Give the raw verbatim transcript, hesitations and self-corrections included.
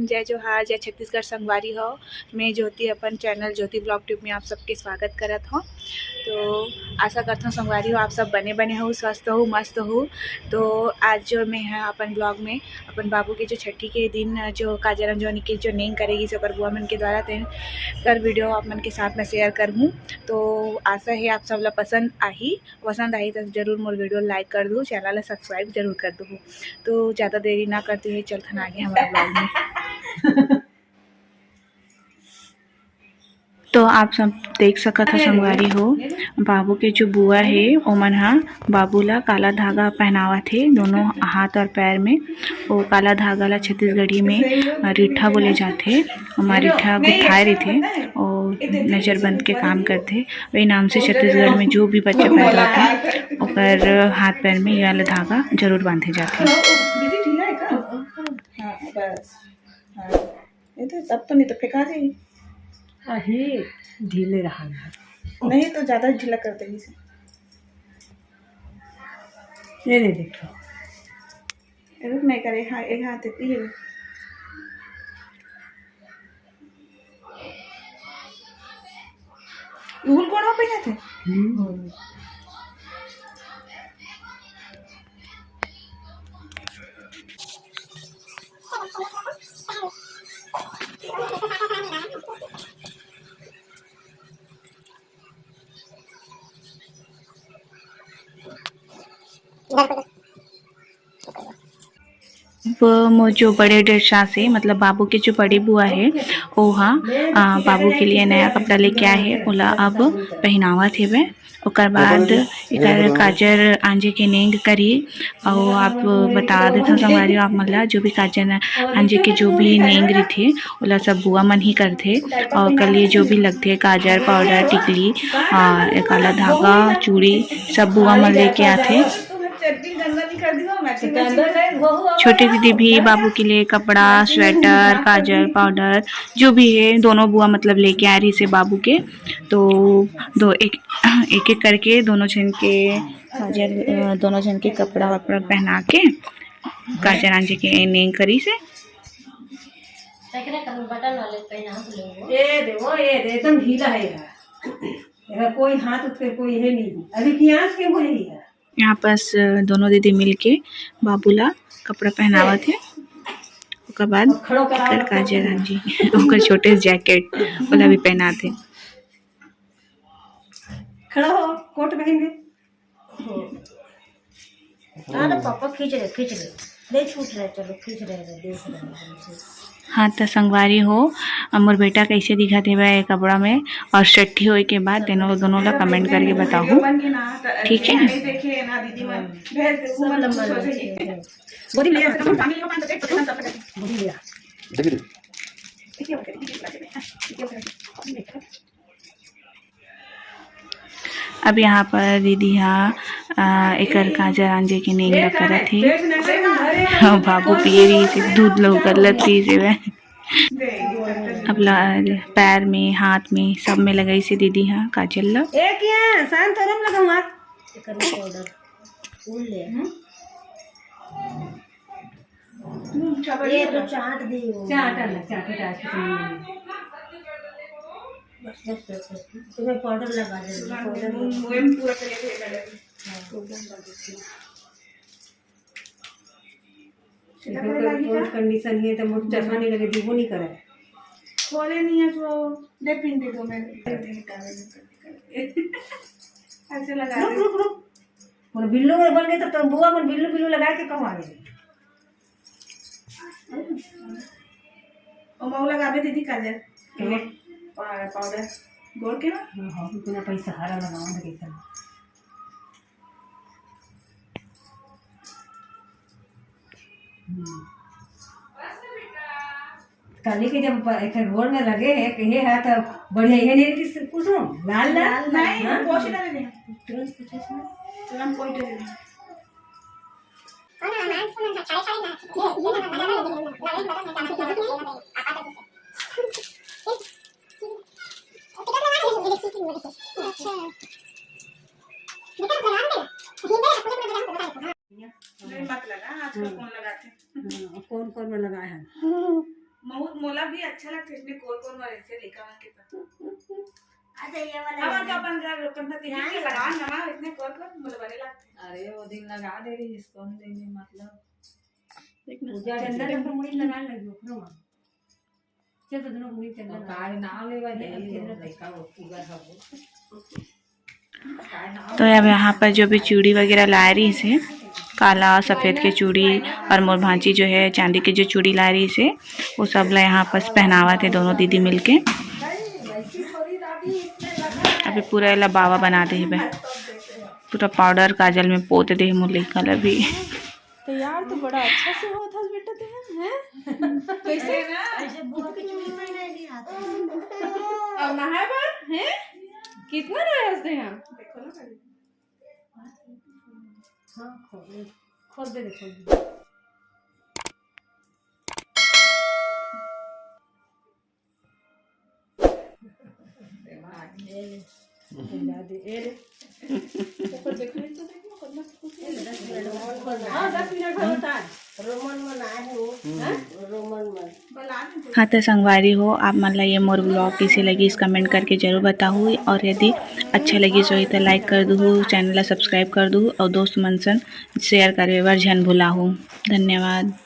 जय जोहार, जय छत्तीसगढ़ संगवारी हो। मैं ज्योति अपन चैनल ज्योति ब्लॉग ट्यूब में आप सबके स्वागत करत हूँ। तो आशा करता हूँ संगवारी हो, आप सब बने बने हो, स्वस्थ हो, मस्त हो। तो आज जो मैं है अपन ब्लॉग में अपन बाबू के जो छठी के दिन जो काजर अंजोनी के जो नेंग करे गिस ओकर बुआ मन के द्वारा, तेन कर वीडियो आप मन के साथ में शेयर कर हूँ। तो आशा है आप सब ला पसंद आही, पसंद आही तो जरूर मोर वीडियो लाइक कर दू, चैनल ला सब्सक्राइब जरूर कर दू। तो ज़्यादा देरी ना करते हुए चलथन आगे हमारे ब्लॉग में। तो आप सब देख सकत हो संगवारी हो, बाबू के जो बुआ हे ओमन ह बाबू ला काला धागा पहनावत हे दोनों हाथ और पैर में। वो काला धागा ला छत्तीसगढ़ी में रीठा बोले जाथे। ओमा रीठा गुथाए रहिथे और नजरबंद के काम करथे। वही नाम से छत्तीसगढ़ में जो भी बच्चा पैदा होथे ओकर हाथ पैर में ये वाला धागा जरूर बांधे जाथे। दीदी ढीला है का? हाँ, बस। हाँ। ये तो तब तो नहीं तो फेंका जाएगी। अही ढीले रहा है। नहीं तो ज्यादा ढीला कर देगी इसे। ये नहीं देखो। ये रुक नहीं करे, हाँ, एक हाथ देती है। उहुल कोड़वा पहिनत हे। हम्म। अब मोर जो बड़े डेढ़ सास हे, मतलब बाबू के जो बड़े बुआ हे, ओहा, आ, बाबू के लिए नया कपड़ा लेके आए हे, ओला अब पहनावत हेबे। ओकर बाद एकर काजर आंजे के नेंग करी, अउ आप बता देथव संगवारी हो आप मन ला, जो भी काजर आंजे के जो भी नेंग रहिथे, ओला सब बुआ मन ही करथे। अउ ओकर लिए जो भी लगथे, काजर, पाउडर, टिकली, आ, काला धागा, चूड़ी, सब बुआ मन लेके आथे। छोटे दीदी भी बाबू के लिए कपड़ा, स्वेटर, काजर, पाउडर जो भी हे, दोनों बुआ मतलब लेके आए रहिसे बाबू के। तो दो एक, एक एक करके दोनों झन के काजर, अ, दोनों झन के कपड़ा वपड़ा पहना के काजर आंजे के नेंग करिसे। बटन वाले पहना तो लोगो। ये दे, वो ये दे, एकदम ढीला है यार। अगर कोई हाथ उठ के कोई ये नहीं, अभी पियास के वो यही है। यहाँ पास, अ, दोनों दीदी मिलके बाबू ला कपड़ा पहनावत हे। ओकर बाद अब खड़ो करा एकर काजर आंजी, ओकर छोटे जैकेट, ओला भी पहनात हे। खड़ा हो, कोट पहन के। हाँ ना पापा, खींच रहे, खींच रहे। नहीं छूट रहे, चलो, खींच रहे, देख रहे हैं। हाँ, त संगवारी हो, अब मोर बेटा कैसे दिखत हेवय ये कपड़ा में, और छट्ठी होए के बाद तेनो, दोनों ला comment करके बताहू, ठीक है? गोदी में ले, गोदी में। अब यहाँ पर दीदी हा, अ, एकर काजर आंजे के नेंग ला करत हे। अउ बाबू पिए रहिस हे, दूध ला उगलत रहिस हे। अब ला, पैर में, हाथ में, सब में लगाइस हे दीदी हा काजर ला। एक यहाँ शांत हो, रम लगाऊंगा। एकर में पाउडर। फूल ले। हम्म। ये तो चाट दी हो। चाट अलग, चाट, चाट के तुम बस, बस, बस, बस। तुम्हें पाउडर लगा दे, पाउडर लगा। वो हम पूरा करके लगा दे। हाँ। देखो, कोई, कोई कंडीशन है तो मुझे चश्मा नहीं लगे, दीबो नहीं करे। खोले नहीं है तो दे, पिन दे दो, मैं ऐसे लगा रुक, दे। रुक, रुक। और बिल्लू में बन गई तो, तो बुआ मन बिल्लू, बिल्लू लगा के कहूँ आ गई। ओ मऊ लगाबे दीदी काजर। हम्म। पा-, पाउडर। गोड़ के ना? हाँ, हाँ, इतना पैसा हारा लगाओ ना कैसा। हम्म। काली के जब प-, एक गोड़ में लगे है, कहे है तो बढ़िया, ये नहीं कि कुछ लाल लाल। लाल नहीं, हाँ? पोछ ना दे। तुरंत कुछ ना। तुरंत कोई दे दे। अच्छा। नहीं, मत लगा, आजकल कौन लगाते? हाँ, कौन कौन में लगाए हैं? अच्छा लगता है इसमें कोर कोर वाले से लेकर आके तो। अच्छा, ये वाला हमन लेना। अपन घर अपन पति के लगा ना, इसमें कोर कोर मुझे बड़े लगते हैं। अरे, वो दिन लगा दे रही, इसको हम देंगे, मतलब, देख ना, पूजा चंदन के पर मुड़ी लगा लगी, ओकरो में। चल, तो दोनों मुड़ी चंदन लगा। काय नाम लेवा दे, ये लड़का वो पूजा सब। तो अब यहाँ पर जो भी चूड़ी वगैरह लाए रहिस हे, काला सफ़ेद के चूड़ी, और मोर भांची जो है चांदी के जो चूड़ी लाए रहिस हे, वो सब ला यहाँ पर पहनावत हे दोनों दीदी मिलके। अभी पूरा एला बावा बना दे हे, पूरा पाउडर काजल में पोत दे हे मोर लइका ला भी। तो यार, तो बड़ा अच्छा से होत हस बेटा, ते हैं? कैसे? ऐसे बुआ के चूड़ी पहनाए दिया। अब नहाए बर हैं? कितना नहाए हस ते हैं? हाँ, खोल दे, खोल दे, खोल दे। हाँ, दस मिनट बाद बता। रोमन मन आए हो। हाँ? रोमन मन। हाँ, तो संगवारी हो, आप मन ला ये मोर vlog कइसे लगिस, comment करके जरूर बताहू, और यदि अच्छा लगिस होही, तो like कर दूहू, channel ला subscribe कर दूहू, और दोस्त मन सन share करे बर झन भुलाहू। धन्यवाद।